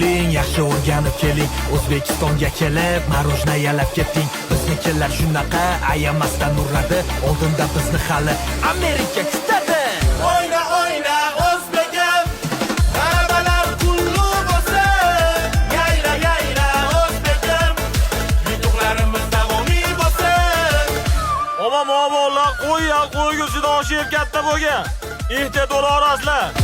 Keling, yaxshi o'rganib keling. O'zbekistonga kelib, мороженое yalab ketding. Biznikilar shunaqa ayamasdan uradi. Oldinda bizni hali Amerika kutadi. O'yna, o'yna, o'zbegim, g'alabalar qulluq bo'lsin. Yayra, yayra, o'zbegim, yutuqlarimiz davomiy bo'lsin. Omon mo'g'ullar qo'y qo'y go'shtida oshib katta bo'lgan. Ehtiyot bo'la orasizlar.